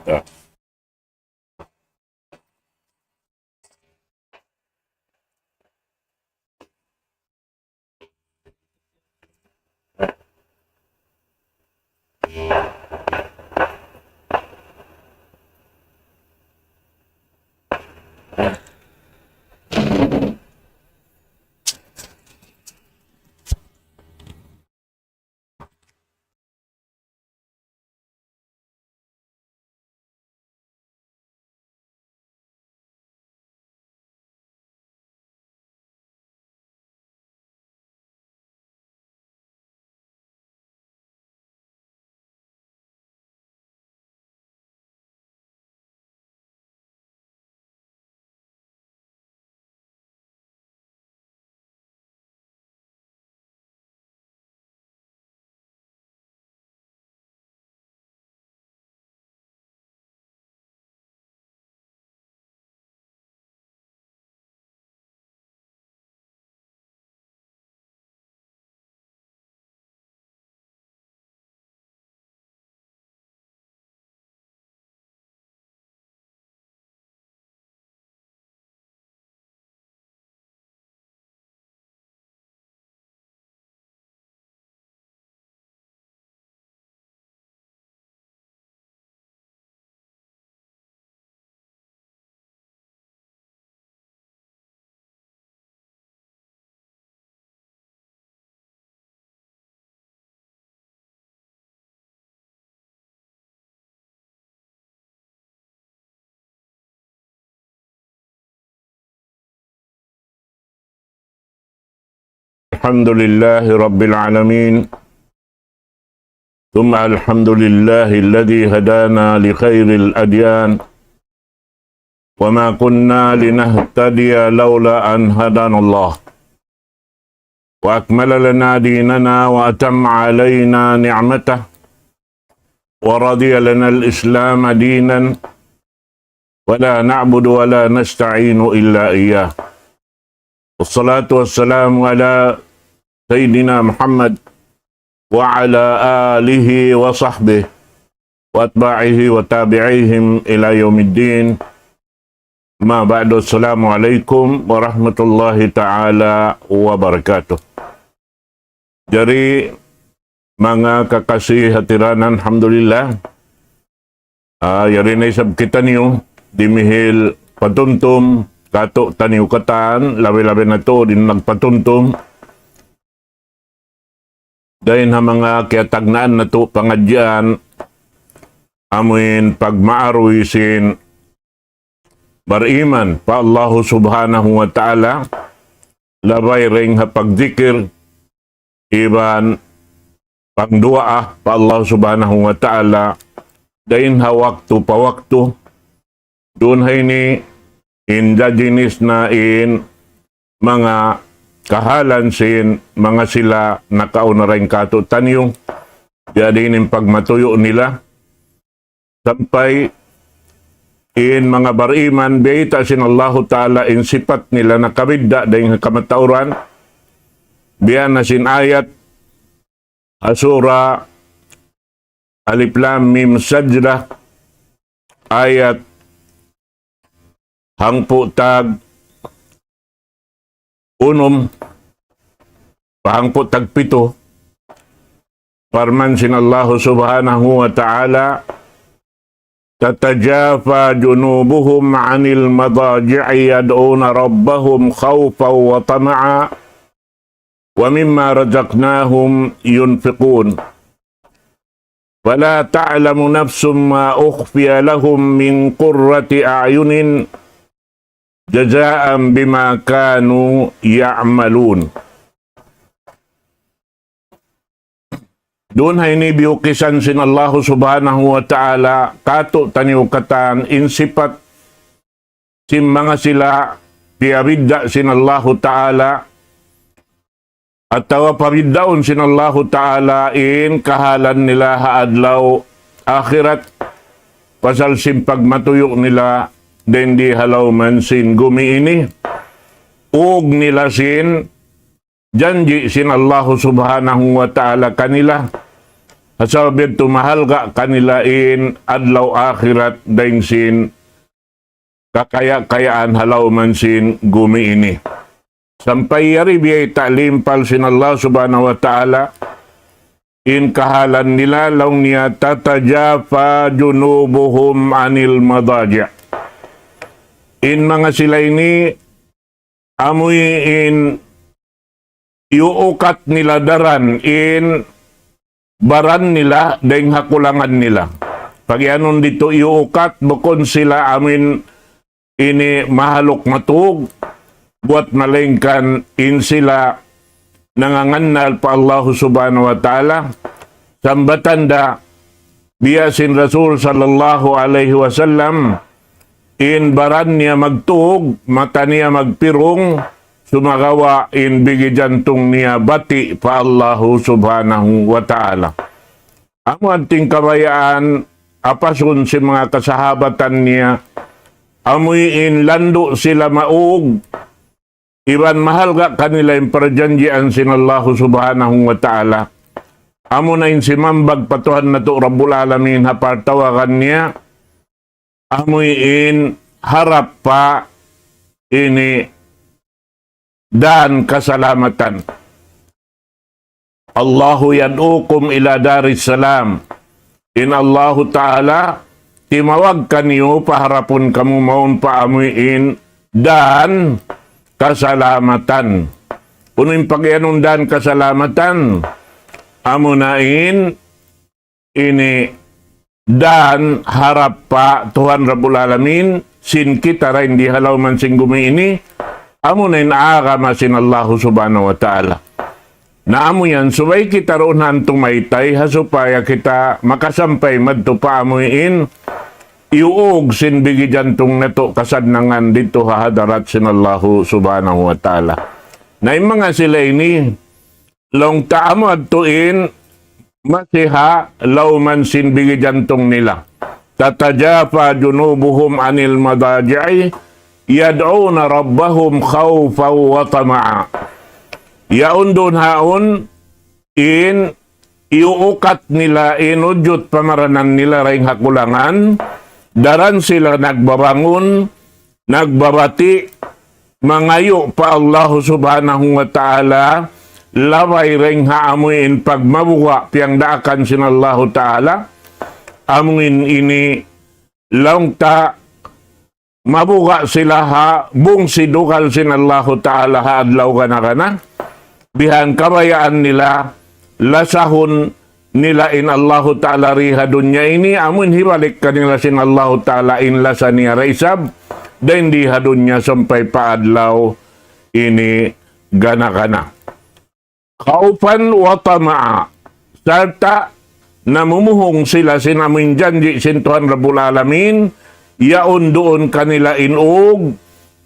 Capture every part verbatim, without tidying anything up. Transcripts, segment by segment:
Ya. الحمد لله رب العالمين. ثم الحمد لله الذي هدانا لخير الأديان، وما كنا لنهتدي لولا أن هدانا الله، وأكمل لنا ديننا وأتم علينا نعمته، ورضي لنا الإسلام دينا، ولا نعبد ولا نستعين إلا إياه. والصلاة والسلام على سيدنا محمد وعلى آله وصحبه وأتباعه وتابعيهم إلى يوم الدين. أما بعد، السلام عليكم ورحمة الله تعالى وبركاته. Jari, manga kakasi ha tiranan, alhamdulillah. Ah, yari na isab kitaniyu, dimihil patumtum, katu' taniyu katan, labi-labi na tuud in nagpatumtum. Dayn ha manga kiyatagnaan natu' pangadjian, amuin pagmaaruy sin bariman pa Allahu Subhanahu wa Ta'ala, labay dayn ha pagdikir, iban pagduwaa pa Allah Subhanahu wa Ta'ala, dayn ha waktu pa waktu, duun ha ini in jajinis na in manga kahalan sin manga sila nakauna dayn kātu'niyu, biya' diin in pagmatuyu' nila, sampay in manga bariman, biyayta' sin Allahu Ta'ala in sipat nila nakabidda' dayn ha kamatauran, biya' na sin ayat ha Sura Alif Lam Mim Sajdah, ayat hangpu' tag unum pa hangpu' tag pitu, parman sin Allahu Subhanahu wa Ta'ala, تتجافى جنوبهم عن المضاجع يدعون ربهم خوفا وطمعا ومما رزقناهم ينفقون. فلا تعلم نفس ما أخفي لهم من قرة أعين جزاء بما كانوا يعملون. Duun ha ini biyukisan sin Allahu Subhanahu wa Ta'ala kātu'niyu katan in sipat sin manga sila piyabidda' sin Allahu Ta'ala, atawa pabiddaun sin Allahu Ta'ala in kahalan nila ha adlaw akhirat, pasal sin pagmatuyu' nila dayn di ha lawm sin gumi ini, ug nila sin janji' sin Allahu Subhanahu wa Ta'ala kanila, Ha sabab yadtu mahalga' kanila in adlaw akhirat dayn sin kakaya-kayaan ha lawm sin gumi ini. Sampay yari biyayta' limpal sin Allah Subhanahu wa Ta'ala, in kahalan nila laung niya, تتجافى جنوبهم عن المضاجع. In manga sila ini, amuin iyuukat nila daran in baran nila dayn ha kulangan nila. Pag-iyanun didtu iyuukat, bukun sila amuin ini mahaluk matug, buwat malaingkan in sila nangangannal pa Allahu Subhanahu wa Ta'ala, sambatan da biya' sin Rasul sallallahu alayhi wasallam, in baran niya magtug, mata niya magpirung, sumagawa' in bigi jantung niya bati' pa Allahu Subhanahu wa Ta'ala. Amu in kabayaan apasun sin manga kasahabatan niya, amuin landu' sila maug, iban mahalga' kanila in parjanjian sin Allahu Subhanahu wa Ta'ala. Amuna in simambag pa Tuhan natu' Rabbul Alamin ha partawagan niya, amuin harap pa ini dan kasalamatan. الله يدعوكم إلى دار السلام. In Allahu Ta'ala timawag kaniyu pa harapun kamu mawn pa amuin dan kasalamatan. Unu in pag-iyanun dan kasalamatan? Amuna in ini dan harap pa Tuhan Rabbul Alamin, sin kita dayn di ha lawm sin gumi ini, amuna in agama sin Allahu Subhanahu wa Ta'ala. Na amu yan, subay kita duun tumaytay, ha supaya kita makasampay madtu pa amuin, iyuug sin bigi jantung natu' kasannangan didtu ha hadarat sin Allahu Subhanahu wa Ta'ala. Na in manga sila ini, laung ta amu yadtu in masi ha lawm sin bigi jantung nila. تتجافى جنوبهم عن المضاجع يدعون ربهم خوفا وطمعا. Yaun duun haun in iyuukat nila in ujud pamaranan nila dayn ha kulangan, daran sila nagbabangun, nagbabati', mangayu' pa Allahu Subhanahu wa Ta'ala, labay dayn ha amuin pagmabuga' piyagdaakan sin Allahu Ta'ala, amuin ini laung ta mabuga' sila ha bungsi dugal sin Allahu Ta'ala ha adlaw gana-gana. Bihan kabayaan nila lasahun nila in Allahu Ta'ala di ha dunya ini, amun hibalik kanila sin Allahu Ta'ala in lasa niya da isab, dayn di ha dunya sampay pa adlaw ini gana-gana. خوفا وطمعا. Sarta' namumuhung sila sin amun janji' sin Tuhan Rabbul Alamin, yaun duun kanila in ug,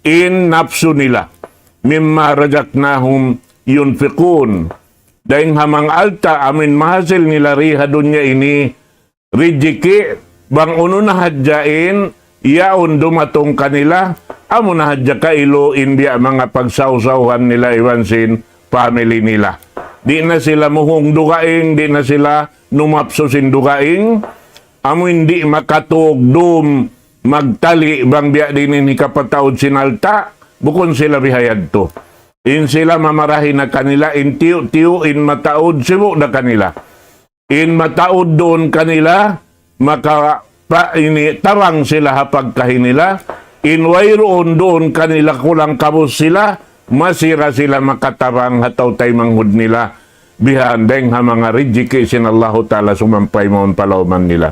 in napsu nila. مما رزقناهم ينفقون. Dayn ha manga alta' amun mahasil nila di ha dunya ini, rijiki', bang unu na hadja in yaun dumatung kanila, amu na hadja kailu in biya' manga pagsawsawhan nila iban sin family nila. Di' na sila muhung dugaing, di' na sila numapsu sin dugaing, amuin di' makatug dum magtali' bang biya' diin in hikapataud sin alta', bukun sila bihayadtu. In sila mamarahi na kanila, in tiyu'-tiyu' in mataud sibu' da kanila. In mataud duun kanila, maka pa ini tabang sila ha pagkahi nila. In wayruun duun kanila, kulang kabus sila, masi ra sila makatabang ha tau taymanghud nila. Bihan dayn ha manga rijiki' sin Allahu Ta'ala sumampay mawn pa lawm nila.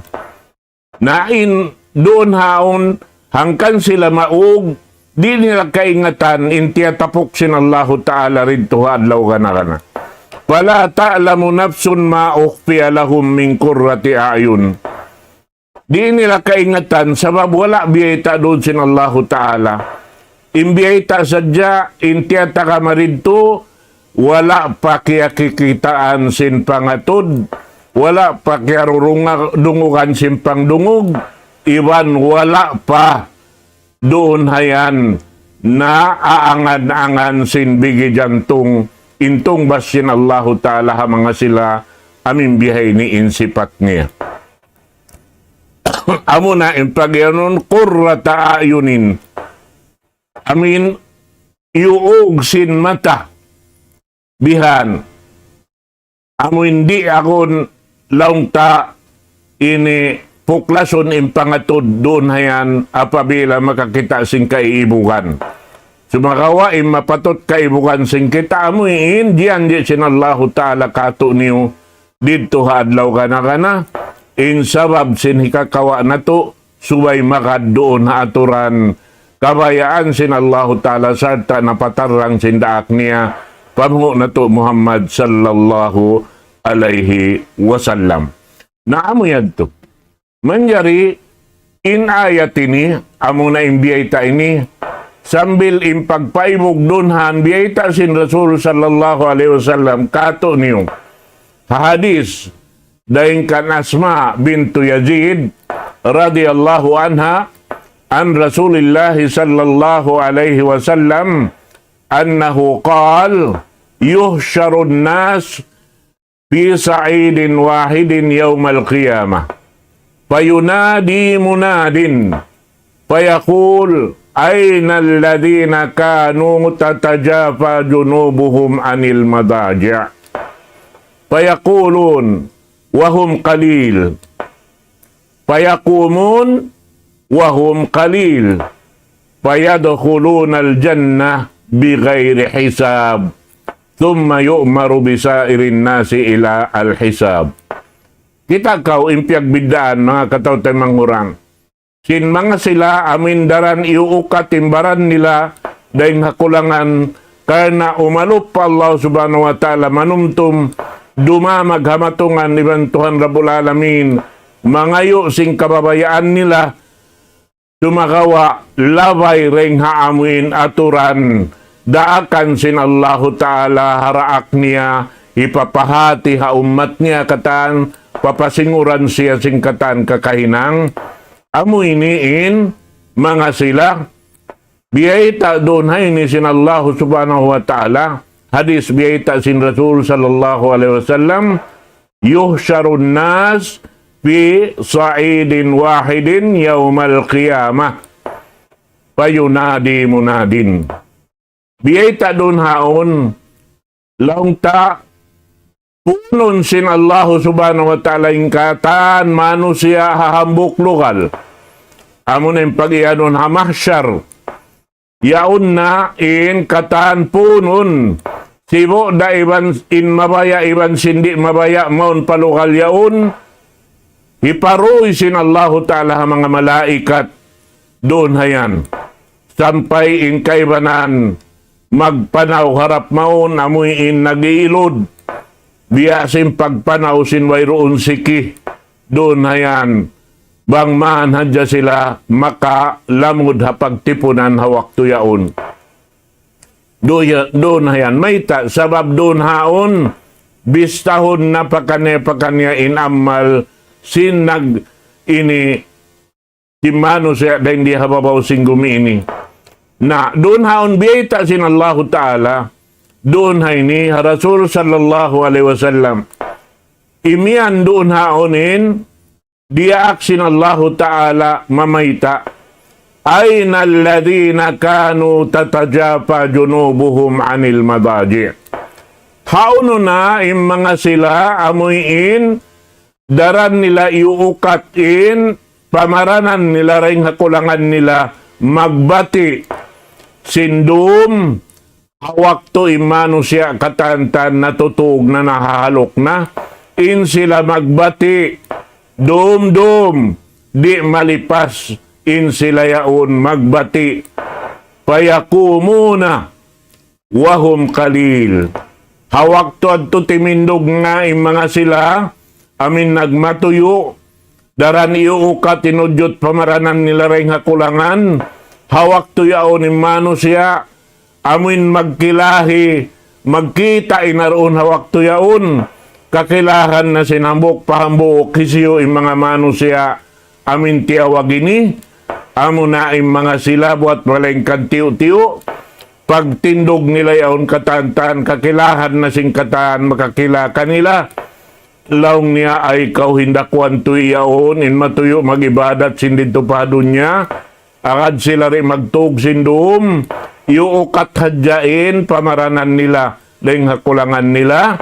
Na in duun haun hangkan sila maug, di' nila kaingatan in tiyatapuk sin Allahu Ta'ala didtu ha adlaw gana-gana. فلا تعلم نفس ما أخفي لهم من قرة أعين. Di' nila kaingatan sabab wala' biyayta' duun sin Allahu Ta'ala. In biyayta' sadja, in tiyatagama didtu, wala' pa kiyakikitaan sin pangatud, wala' pa kiyarurunga-, dungugan sin pangdungug, iban wala' pa duun hayan naaangan-angan sin bigi jantung, in tungbas sin Allahu Ta'ala ha manga sila amu in bihaini in sipat niya. Amu na in pagiyanun قرة أعين. Amu in iyuug sin mata. Bihan. Amu in di' agun laung ta ini puklasun in pangatud duun hayan apabila makakita' sin kaibugan. Sumagawa' in mapatut kaibugan sin kita amu in jiyanji' sin Allahu Ta'ala kātu'niyu didtu ha adlaw gana-gana, in sabab sin hikakawa' natu' subay magad duun ha aturan kabayaan sin Allahu Ta'ala sarta' napatarrang sin daak niya panghu' natu' Muhammad sallallahu alayhi wasallam. Na amu yadtu. Manjari in ayat ini, amu na in biyayta' ini, sambil in pagpaibug duun ha biyayta' sin Rasul sallallahu alayhi wasallam kātu'niyu. Ha hadith, dayn kan Asma bintu Yazid radiyallahu anha, عن رسول الله صلى الله عليه وسلم أنه قال: يحشر الناس في صعيد واحد يوم القيامة، فينادي مناد، فيقول: أين الذين كانوا تتجافى جنوبهم عن المضاجع؟ فيقولون: وهم قليل. فيقومون وهم قليل. فيدخلون الجنة بغير حساب. ثم يؤمر بسائر الناس إلى الحساب. Kita' kaw in piyagbiddaan, manga kataw-taymanghuran. Sin manga sila amu in daran iyuukat in baran nila dayn ha kulangan, karna' umalup pa Allah Subhanahu wa Ta'ala manumtum, dumamag ha matungan iban Tuhan Rabbul Alamin, mangayu' sin kababayaan nila, sumagawa' labay dayn ha amu in aturan daakan sin Allahu Ta'ala ha daak niya, hipapahāti ha ummat niya katan, papasinguran siya sin katan kakahinang. Amu ini in manga sila. Biyayta' duun ha ini sin Allahu Subhanahu wa Ta'ala. Hadith biyayta' sin Rasul sallallahu alayhi wasallam. يحشر الناس في صعيد واحد يوم القيامة فينادي مناد. Biyayta' duun haun, laung ta, punun sin Allahu Subhanahu wa Ta'ala in katan manusiya' ha hambuuk lugal. Amu na in pagiyanun ha mahsyar. Yaun na in katan punun. Sibu' da iban in mabaya' iban sin di' mabaya' mawn pa lugal yaun. Hiparuy sin Allahu Ta'ala ha manga malaikat duun hayan. Sampay in kaibanan magpanaw harap mawn amuin nag-iilud. Biya' sin pagpanaw sin wayruun siki duun hayan. Bang man hadja sila makalamud ha pagtipunan ha waktu yaun. Duun hayan. Mayta'? Sabab duun haun, bistahun na pakaniya-pakaniya in amal sin nag ini sin manusiya' dayn di ha babaw sin gumi ini. Na, duun haun biyayta' sin Allahu Ta'ala, duun ha ini, ha Rasul sallallahu alayhi wasallam. Imiyan duun haun in, diyaak sin Allahu Ta'ala mamayta', أين الذين كانوا تتجافى جنوبهم عن المضاجع. Hawnu na in manga sila amuin daran nila iyuukat in pamaranan nila dayn ha kulangan nila magbati' sin dum ha waktu in manusiya' katan-katan natutug na, nahahaluk na, in sila magbati', dum-dum, di' malipas, in sila yaun magbati'. فيقومون وهم قليل. Ha waktu yadtu timindug na in manga sila, amuin nagmatuyu', daran iyuukat in udjut pamaranan nila dayn ha kulangan. Ha waktu yaun in manusiya', amuin magkilahi, magkita' in aruun ha waktu yaun. Kakilahan na sin hambuuk pa hambuuk hisiyu in manga manusiya', amuin tiyawag ini, amu na in manga sila buwat malaingkan tiyu'-tiyu'. Pagtindug nila yaun katan-katan, kakilahan na sin katan makakila kanila. laung niya, ay kaw hindakuan tuud yaun, in matuyu' mag-ibadat sin didtu pa dunya, agad sila di' magtug sin dum, iyuukat hadja in pamaranan nila, dayng ha kulangan nila.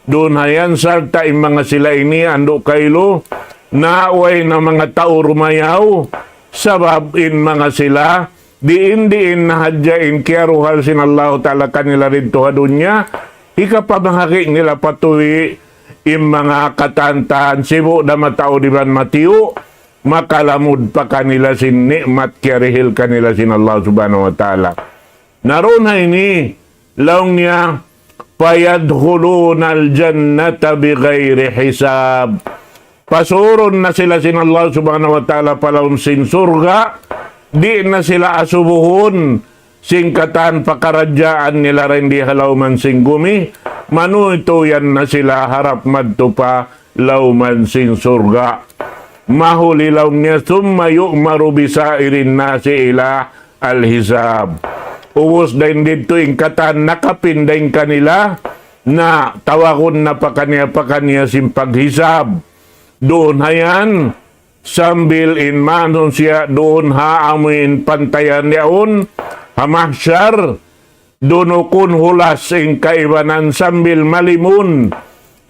Duun hayan sarta' in manga sila ini, andu' kailu, na way na manga tau rumayaw, sabab in manga sila, diin-diin na hadja in kiyaruhal sin Allahu Ta'ala kanila didtu ha dunya, hikapamahagi' nila pa tuwi' in manga katantan, sibu' da mataud iban matiyu', makalamud pa kanila sin ni'mat kiyarihil kanila sin Allah Subhanahu wa Ta'ala. Na duun ha ini, laung niya, فَيَدْخُلُونَ الْجَنَّةَ بِغَيْرِ حِسَابٍ. Pasurun na sila sin Allah Subhanahu wa Ta'ala pa lawm sin surga', di' na sila asubuhun sin katan pakaradjaan nila dayn di ha lawman sin gumi, manuytuyan na sila harap madtu pa lawman sin surga'. Mahuli laung niya, ثُمَّ يُؤْمَرُ بِسَائِرِ النَّاسِ إِلَى الْحِسَابِ. Ubus dayn didtu in katan nakapin dayn kanila, na tawagun na pakaniya-pakaniya sin paghisab. Duun hayan, sambil in manusiya' duun ha amuin pantayan yaun, ha mahsyar, dunukun hulas in kaibanan sambil malimun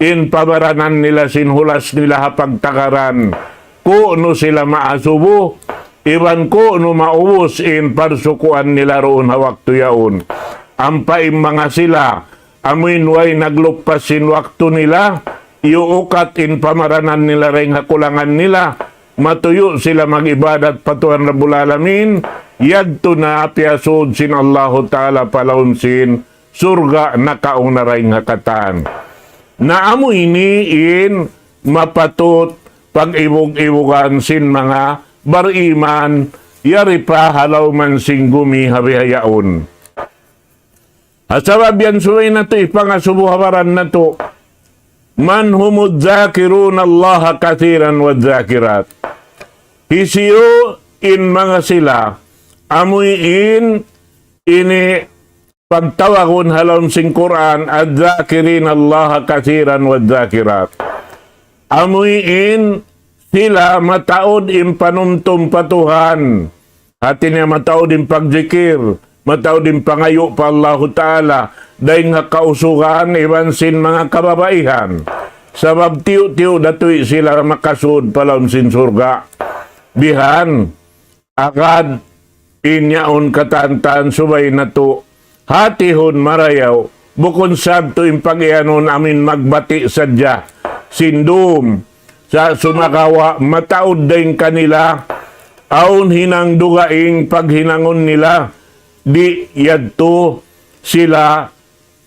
in pamaranan nila sin hulas nila ha pagtakaran. Ku'nu sila maasubu, iban ku'nu maubus in parsukuan nila duun ha waktu yaun. Ampa in manga sila, amuin way nagluppas sin waktu nila, iyuukat in pamaranan nila dayn ha kulangan nila, matuyu' sila mag-ibadat pa Tuhan Rabbul Alamin, yadtu na piyasud sin Allahu Ta'ala pa lawm sin surga' nakauna dayn ha katan. Na amu ini in mapatut pag-ibug-ibugan sin manga bariman, yari pa ha lawman sin gumi ha bihaun. Ha sabab yan subay natu' ipangasubu ha baran natu'. مَنْ هُمُ الذَّاكِرُونَ اللَّهَ كَثِيرًا وَالذَّاكِرَاتُ. Hisiyu in manga sila, amuin ini pagtawagun ha lawm sin Qur'an, الذَّاكِرِينَ اللَّهَ كَثِيرًا وَالذَّاكِرَاتُ. Amuin sila mataud in panumtum pa Tuhan. Hati niya mataud in pagjikir, mataud in pangayu' pa Allahu Ta'ala, dayn ha kausugan iban sin manga kababaihan. Sabab tiyu'-tiyu' da tuud sila makasud pa lawm sin surga'. Bihan, agad in yaun katantan subay natu' hatihun marayaw, bukun sabtu in pag-iyanun amuin magbati' sadja. Sin dum, sa' sumagawa' mataud dayn kanila, awn hinang dugaing paghinangun nila, di' yadtu sila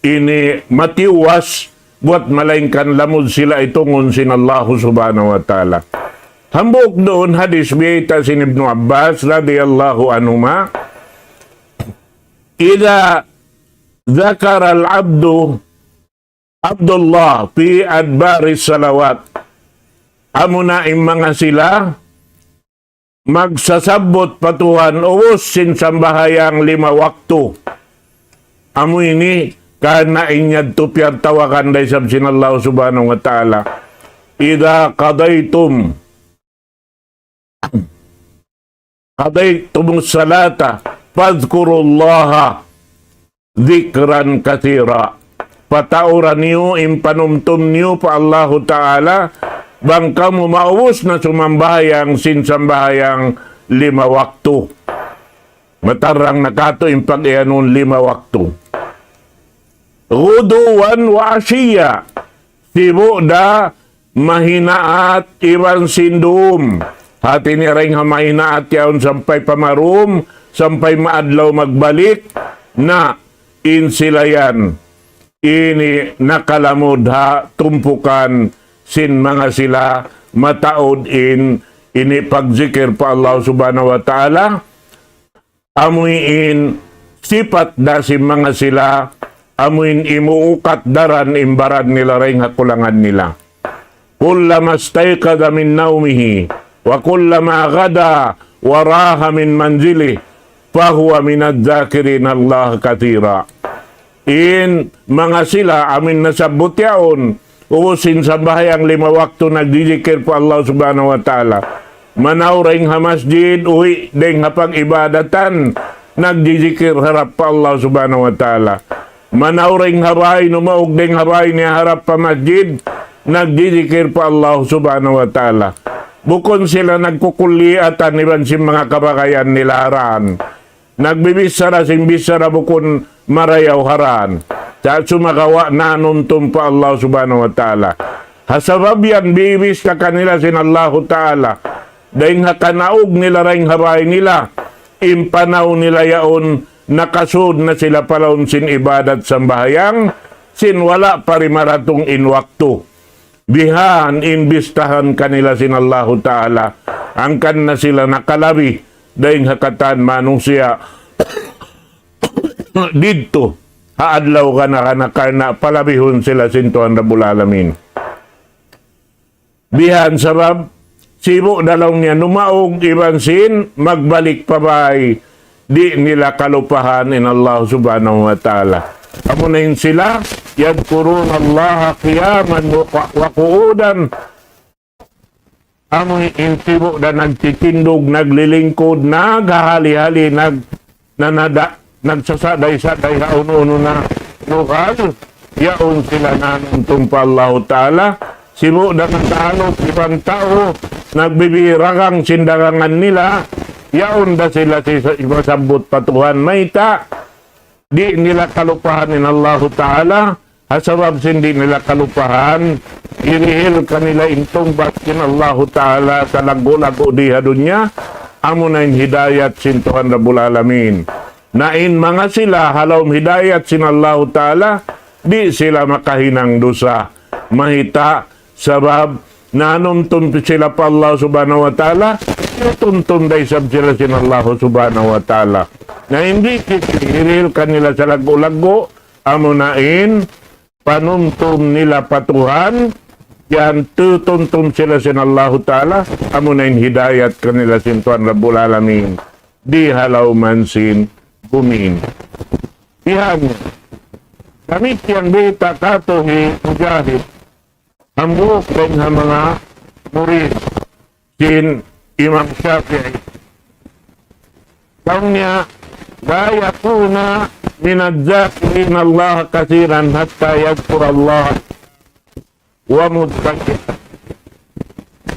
ini matiwas, buwat malaingkan lamud sila itungun sin Allahu Subhanahu wa Ta'ala. Hambuuk duun hadis biyayta' sin Ibnu Abbas radiyallahu anhuma, إذا ذكر العبد عبد الله في أدبار الصلوات. Amuna in manga sila magsasabbut pa Tuhan ubus sin sambahayang lima waktu. Amu ini karna' in yadtu piyagtawagan da isab sin Allah Subhanahu wa Ta'ala. إذا قضيتم قضيتم الصلاة فاذكروا الله ذكرا كثيرا. Patauran niyu in panumtum niyu pa Allahu Ta'ala, bang kamu maubus na sumambahayang sin sambahayang lima waktu. Matarang na katu' in pag-iyanun lima waktu. غدوا وعشيا. Sibu' da mahinaat iban sin dum. Hati niya dayn ha mahinaat yaun sampay pa marum, sampay maadlaw magbalik, na in sila yan ini nakalamud ha tumpukan sin manga sila mataud in ini pagjikir pa Allah Subhanahu wa Ta'ala. Amu in sipat da sin manga sila, amu in imuukat daran in baran nila dayn ha kulangan nila. كلما استيقظ من نومه وكلما غدا وراح من منزله فهو من الذاكرين الله كثيرا. In manga sila amu in nasabbut yaun, Ubus sin sambahayang lima waktu nagjijikir pa Allah Subhanahu wa Ta'ala. Manaw dayn ha masjid, uwi' dayn ha pag-ibadatan, nagjijikir harap pa Allah Subhanahu wa Ta'ala. Manaw dayn ha bāy, numaug dayn ha bāy niya harap pa masjid, nagjijikir pa Allah Subhanahu wa Ta'ala. Bukun sila nagkukulliatan iban sin manga kabagayan nila ha dān. Nagbibichara sin bichara bukun marayaw ha dān. Sa' sumagawa' nanumtum pa Allah Subhanahu wa Ta'ala. Ha sabab yan, bibista kanila sin Allahu Ta'ala. Dayn ha kanaug nila, dayn ha bāy nila, in panaw nila yaun, nakasud na sila pa lawm sin ibadat sambahayang, sin wala' pa rimaratung in waktu. Bihan in bistahan kanila sin Allahu Ta'ala, hangkan na sila nakalabi dayn ha katan manusiya' didtu ha adlaw kana-kana karna' palabihun sila sin Tuhan Rabbul Alamin. Bihan sabab, sibu' da laung niya numaug iban sin magbalik pa bāy, di' nila kalupahan in Allah Subhanahu wa Ta'ala. Amuna in sila, يذكرون الله قياما وقعودا. Amu in sibu' da nagtitindug, naglilingkud, naghahali-hali, nag-, nanada, nagsasaday-saday ha unu-unu na lugal, yaun sila nanumtum pa Allahu Ta'ala. Sibu' da nagtahaluk iban tau, nagbibiragang sin dagangan nila, yaun da sila si-, ipasabbut pa Tuhan, mayta', di' nila kalupahan in Allahu Ta'ala, ha sabab sin di' nila kalupahan, hirihil kanila in tungbat sin Allahu Ta'ala salaggu'-laggu' di ha dunya, amuna in hidayat sin Tuhan Rabbul Alamin. Na in manga sila ha lawm hidayat sin Allahu Ta'ala, di' sila makahinang dusa. Mayta', sabab nanumtum sila pa Allah Subhanahu wa Ta'ala, tumtum da isab sila sin Allah Subhanahu wa Ta'ala. Na in di' hirihil kanila salaggu'-laggu', amuna in panumtum nila pa Tuhan, yan tutumtum sila sin Allahu Ta'ala, amuna in hidayat kanila sin Tuhan Rabbul Alamin, di ha lawm sin bumi ini. Bihan niya. Damikkiyan bayta' kātu' hi Mujahid, hambuuk dayn ha manga murid sin Imam Shafi'i. Laung niya, لا يكون من الذاكرين الله كثيرا حتى يذكر الله ومتكئا.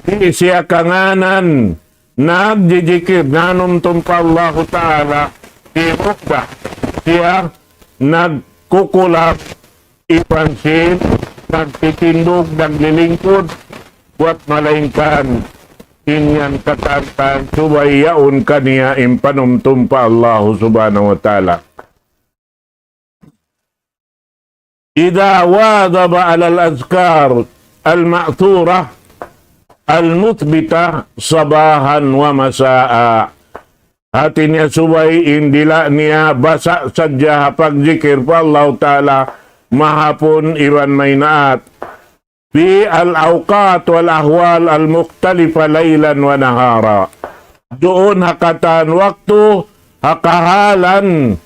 Di' siya kangānan nagjijikir, nanumtum pa Allahu Ta'ala, di' mukda siya nagkukulap iban sin nagtitindug, naglilingkud, buwat malaingkan in yan katantan, subay yaun kaniya in panumtum pa Allahu Subhanahu wa Ta'ala. إذا واظب على الأذكار المأثورة المثبتة صباحا ومساء. Hāti niya subay in dila' niya basa' sadja ha pagjikir pa Allahu Ta'ala mahapun iban maynaat. في الأوقات والأحوال المختلفة ليلا ونهارا. Duun ha katan waktu, ha kahalan,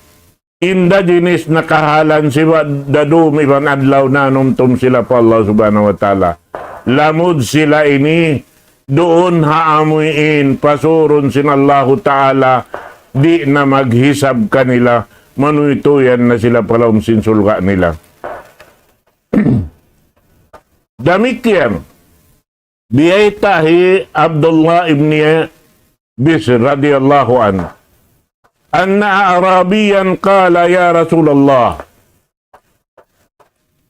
inda jinis na kahalan siba' da dum iban adlaw nanumtum sila pa Allah Subhanahu wa Ta'ala. Lamud sila ini duun ha amu in pasurun sin Allahu Ta'ala, di' na maghisab kanila, manuytuyan na sila pa lawm sin surga' nila. Damikkiyan, biyayta' hi Abdullah ibn Bishr radiyallahu anhu, أن أعرابيا قال: يا رسول الله،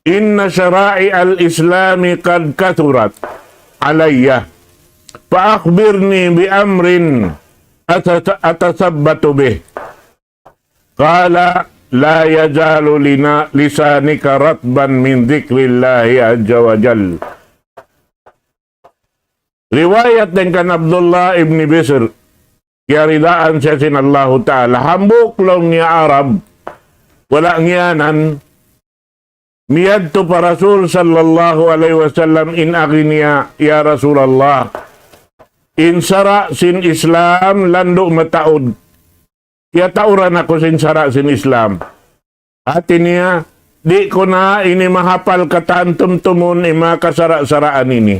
إن شرائع الإسلام قد كثرت علي، فأخبرني بأمر أتث-، أتثبت به. قال: لا يزال لنا-، لسانك رطبا من ذكر الله عز وجل. Riwayat dayn kan Abdullah ibn Bishr, kiyaridaan siya sin Allahu Ta'ala. Hambuuk laung niya Arab, wala' ngiyanan, miyadtu pa Rasul sallallahu alayhi wasallam in agi niya, "Ya Rasulullah, in sara' sin Islam landu' mataud. Kiyatauran aku sin sara' sin Islam." Hāti niya, di' ku na ini mahapal katan tumtumun in manga kasara'-saraan ini.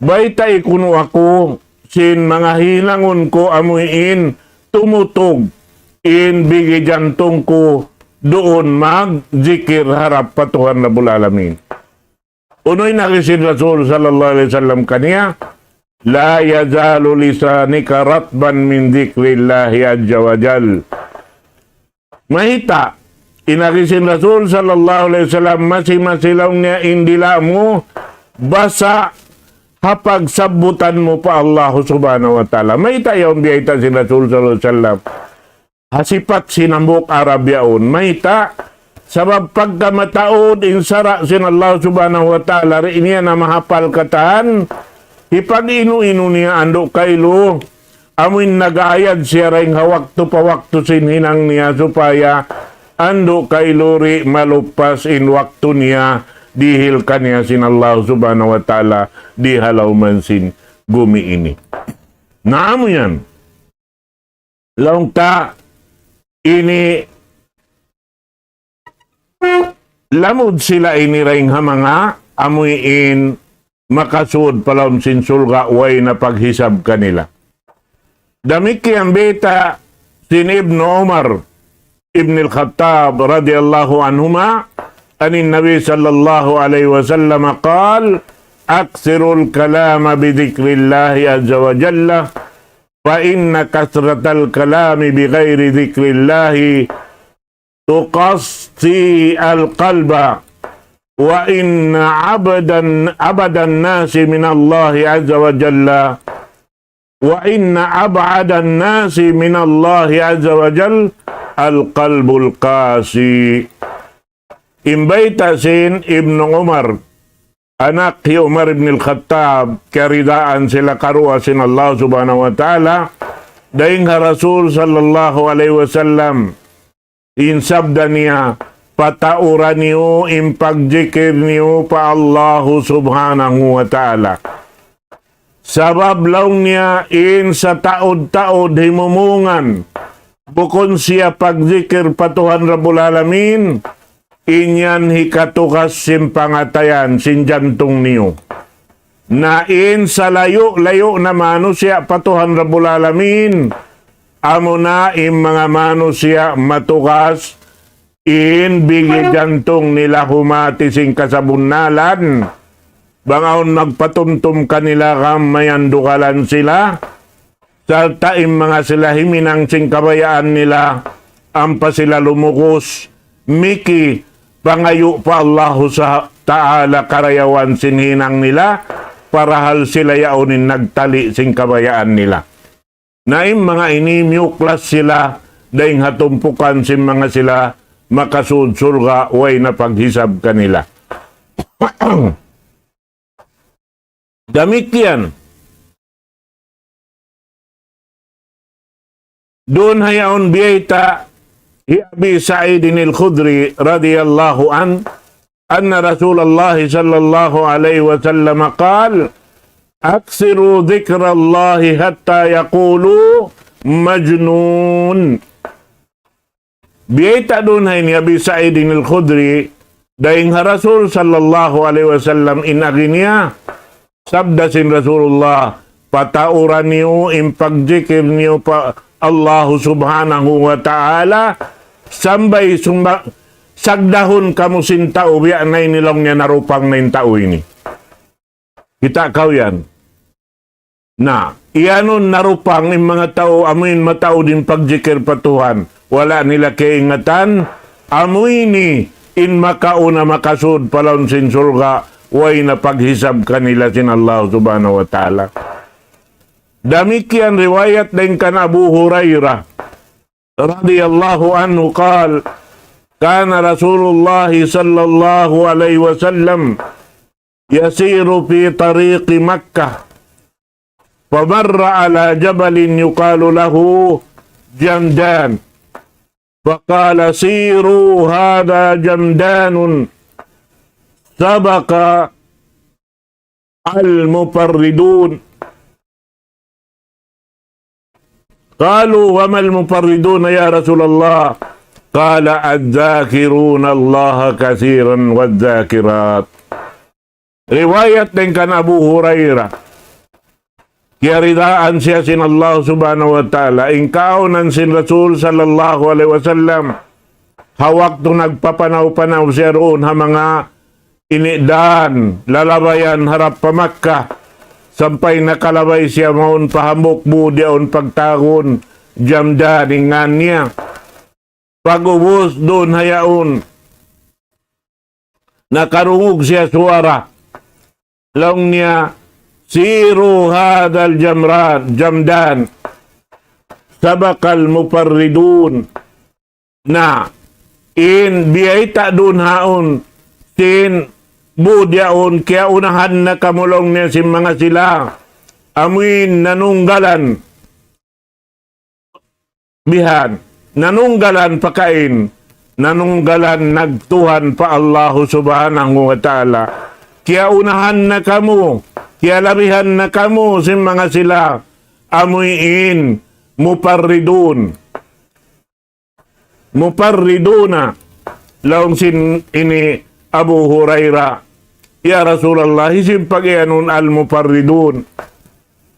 Baytai kunu' aku sin manga hinangun ku amuin tumutug in bigi jantung ku duun magjikir harap pa Tuhan Rabbul Alamin. Unu in agi sin Rasul sallallahu alayhi wasallam kaniya, لا يزال لسانك رطبا من ذكر الله عز وجل. Mayta', in agi sin Rasul sallallahu alayhi wasallam, masi-masi laung niya in dila' mu basa' ha pagsabbutan mu pa Allah subhanahu wa ta'ala. Mayta' yaun biyayta' sin Rasul sallallahu alayhi wasallam. Ha sipat sin hambuuk Arab yaun. Mayta', sabab pagka mataud in sara' sin Allah subhanahu wa ta'ala, di' niya na mahapal katan, hipag-inu-inu niya andu' kailu, amuin nag-aayad siya dayn ha waktu pa waktu sin hinang niya supaya andu' kailu di' malupas in waktu niya dihil kaniya sin Allah subhanahu wa ta'ala di ha lawm sin gumi ini. Na amu yan. Laung ta ini lamud sila ini dayn ha manga amuin makasud pa lawm sin surga' way na paghisab kanila. Damikkiyan bayta' sin Ibnu Umar ibn al-Khattab radiyallahu anhuma عن النبي صلى الله عليه وسلم قال أكثروا الكلام بذكر الله عز وجل فإن كثرة الكلام بغير ذكر الله تقصي القلب وإن أبعد أبعد الناس من الله عز وجل وإن أبعد الناس من الله عز وجل القلب القاسي. In bayta' sin Ibnu Umar, anak hi Umar ibn al-Khattab, kiyaridaan sila karuwa sin Allah subhanahu wa ta'ala, dayn ha Rasul sallallahu alayhi wasallam, in sabda niya, pataura niyu in pagjikir niyu pa Allah subhanahu wa ta'ala. Sabab laung niya in sataud-taud himumungan, bukun siya pagjikir pa Tuhan Rabbul Alamin, in yan hikatugas sin pangatayan sin jantung niyu. Na in salayu'-layu' na manusiya' pa Tuhan Rabbul Alamin, amuna in manga manusiya' matugas in bigi jantung nila humati sin kasabunnalan. Bang awn magpatumtum kanila, gam mayan dugalan sila. Sarta' in manga sila himinang sin kabayaan nila, ampa sila lumugus, miki, pangayu' pa Allahu sa-, Ta'ala karayawan sin hinang nila, parahal sila yaun in nagtali sin kabayaan nila. Na in manga ini miyuklas sila dayn ha tumpukan sin manga sila makasud surga' way na paghisab kanila. Damikkiyan. Duun ha yaun biyayta' hi Abi Sa'id al-Khudri radiyallahu anhu, أن رسول الله صلى الله عليه وسلم قال أكثروا ذكر الله حتى يقولوا مجنون. Biyayta' duun ha ini Abi Sa'id al-Khudri, dayn ha Rasul sallallahu alayhi wasallam in agi niya, sabda sin Rasulullah, pataura niyu in pagjikir niyu pa Allahu subhanahu wa ta'ala, sambay sumba-, sagdahun kamu sin tau, biya' na ini laung niya narupang na in tau ini. Kita' kaw yan. Na, iyanun narupang in manga tau, amuin mataud in pagjikir pa Tuhan. Wala' nila kaingatan, amu ini in makauna makasud pa lawm sin surga', way na paghisab kanila sin Allah subhanahu wa ta'ala. Damikkiyan riwayat dayn kan Abu Hurairah radiyallahu anhu قال كان رسول الله صلى الله عليه وسلم يسير في طريق مكة فمر على جبل يقال له جمدان فقال سيروا هذا جمدان سبق المفردون. قالوا وما المفردون يا رسول الله؟ قال الذاكرون الله كثيرا والذاكرات. Riwayat dayn kan Abu Hurairah. Kiyaridaan siya sin Allah Subhanahu wa Ta'ala. In kaawnan sin Rasul sallallahu alayhi wasallam, ha waktu nagpapanaw-panaw siya duun ha manga ini dan, lalabayan harap pa Makkah, sampay nakalabay siya mawn pa hambuuk būd yaun pagtawagun Jamdan in ngān niya. Pag'ubus duun ha yaun, nakarungug siya suwara. Laung niya, سيروا هذا الجمران، جمدان، سبق المفردون. Na, in biyayta' duun haun, sin būd yaun, kiyaunahan na kamu laung niya sin manga sila. Amuin nanunggalan. Bihan, nanunggalan pakain, nanunggalan nagtuhan pa Allahu Subhanahu wa Ta'ala. Kiyaunahan na kamu, kiyalabihan na kamu sin manga sila, amuin mufarridun. Mufarriduna, laung sin ini Abu Hurairah, "Ya Rasulullah, hisiyu in pag-iyanun al-mufarridun?"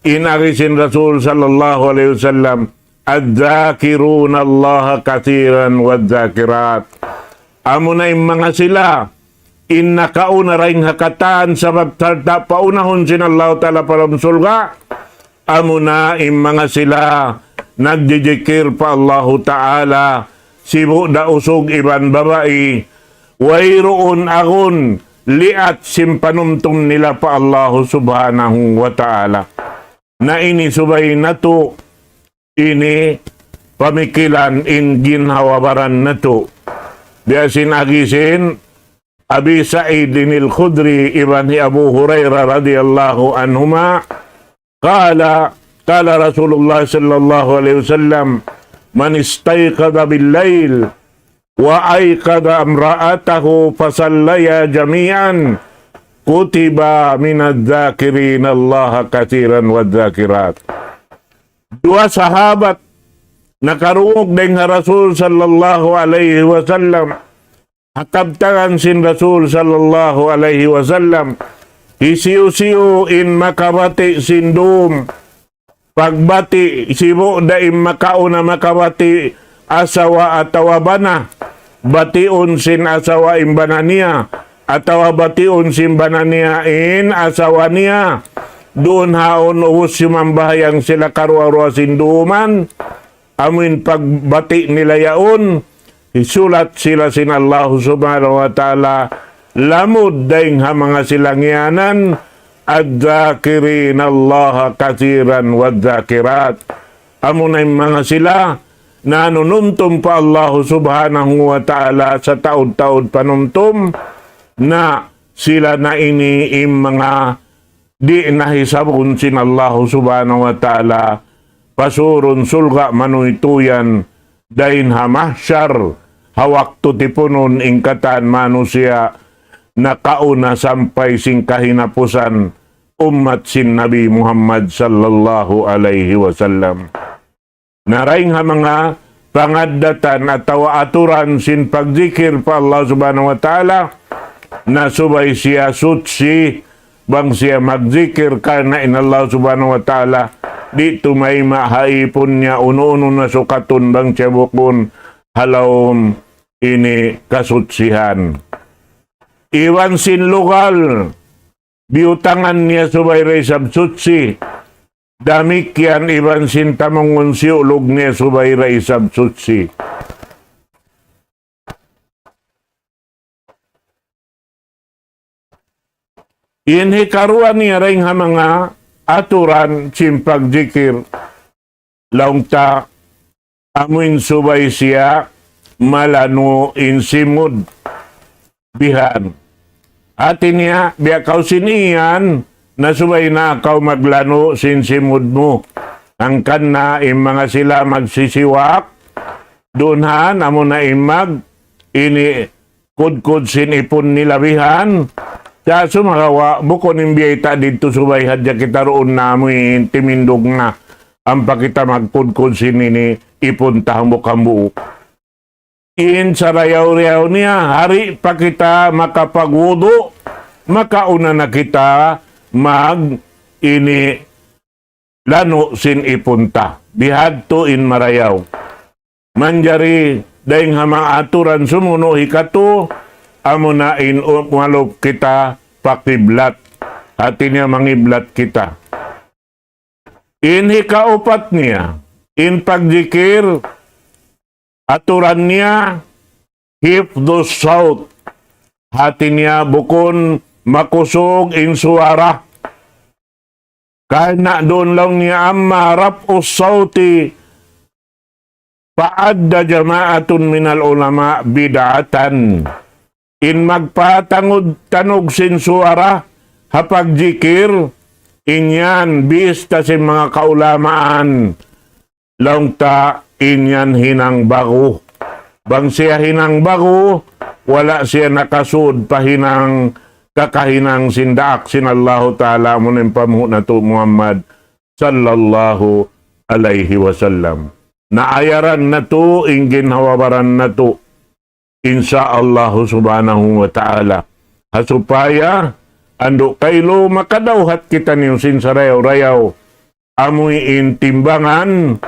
In agi sin Rasul sallallahu alayhi wasallam, "الذاكرون الله كثيرا والذاكرات." Amuna in manga sila, in nakauna dayn ha katan sabab sarta' paunahun sin Allahu Ta'ala pa lawm surga', amuna in manga sila nagjijikir pa Allahu Ta'ala, sibu' da usug iban babai, wayruun agun liat sin panumtum nila pa Allahu Subhanahu wa Ta'ala. Na ini subay natu' ini pamikilan in ginhawa-baran natu'. Biya' sin agi sin Abi Sa'id al-Khudri iban hi Abu Hurairah radiyallahu anhuma, قال، قال رسول الله صلى الله عليه وسلم: من استيقظ بالليل وأيقظ امرأته فصليا جميعا كتبا من الذاكرين الله كثيرا والذاكرات. Duwa sahabat nakarungug dayn ha Rasul sallallahu alayhi wasallam, ha kabtangan sin Rasul sallallahu alayhi wasallam, hisiyu-siyu in makabati' sin dum, pagbati', sibu' da in makauna makabati' asawa atawa bana, batiun sin asawa in bana niya, atawa batiun sin bana niya in asawa niya. Duun haun ubus simambahayang sila karuwa-ruwa sin duuman, amuin pagbati' nila yaun, hisulat sila sin Allahu Subhanahu wa Ta'ala, lamud dayn ha manga sila ngiyanan, الذاكرين الله كثيرا والذاكرات. Amuna in manga sila nanunumtum pa Allahu Subhanahu wa Ta'ala sataud-taud panumtum, na sila na ini in manga di' na hisabun sin Allahu Subhanahu wa Ta'ala, pasurun surga' manuytuyan, dayn ha mahsyar, ha waktu tipunun in katan manusiya' nakauna sampay sin kahinapusan ummat sin Nabi Muhammad sallallahu alayhi wasallam. Na dayn ha manga pangaddatan atawa aturan sin pagzikir pa Allah Subhanahu wa Ta'ala, na subay siya suchi bang siya magzikir karna' in Allah Subhanahu wa Ta'ala di' tumayma' ha ipun niya unu-unu na sukatun bang siya bukun ha lawm ini kasuchihan. Iban sin lugal, biyutangan niya subay da isab suchi. Damikkiyan iban sin tamungun siyulug niya subay da isab suchi. In hikaruwa niya dayn ha manga aturan sin pagzikir, laung ta amuin subay siya malanu' in simud bihan. Hati niya, biya' kaw sin iyan, na subay na kaw maglanu' sin simud mu. Hangkan na in manga sila magsisiwak, duun han, amuna in mag, ini kudkud sin ipun nila bihan. Sa' sumagawa', bukun in biyayta' didtu subay hadja kita duun na amuin timindug na. Ampa kita magkudkud sin ini ipun ta hambuuk-hambuuk. in sarayaw-rayaw niya, hari pa kita makapagwudu, makauna na kita mag ini lanu' sin ipun ta. Bihadtu in marayaw. Manjari dayng ha manga aturan sumunu' hikatu, amuna in umalup kita pa kiblat. Hati niya mangiblat kita. In hikaupat niya, in pagjikir, aturan niya, hifdhus sawt. Hati niya bukun makusug in suwara. Karna' duun laung niya, أما رفع الصوت فعد جماعة من العلماء بدعة. In magpatanud-tanug sin suwara ha pagjikir, in yan bista sin manga kaulamaan, laung ta in yan hinang bagu. Bang siya hinang bagu, wala' siya nakasud pa hinang kakahinang sin daak sin Allahu Ta'ala, amun in panghu' natu' Muhammad sallallahu alayhi wasallam. Naayaran natu', in ginhawa-baran natu', insya Allahu subhanahu wa ta'ala. Ha supaya andu' kailu makadawhat kitaniyu sin sarayaw-rayaw, amuin timbangan,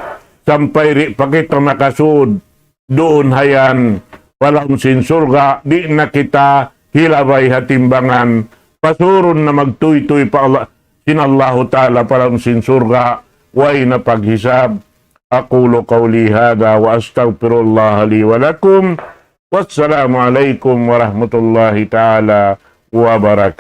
sampay di' pa kita makasud duun ha yan pa lawm sin surga', di' na kita hilabay ha timbangan, pasurun na magtuytuy pa Allah, sin Allahu Ta'ala pa lawm sin surga', way na paghisab. أقول قولي هذا وأستغفر الله لي ولكم. والسلام عليكم ورحمة الله تعالى وبركاته.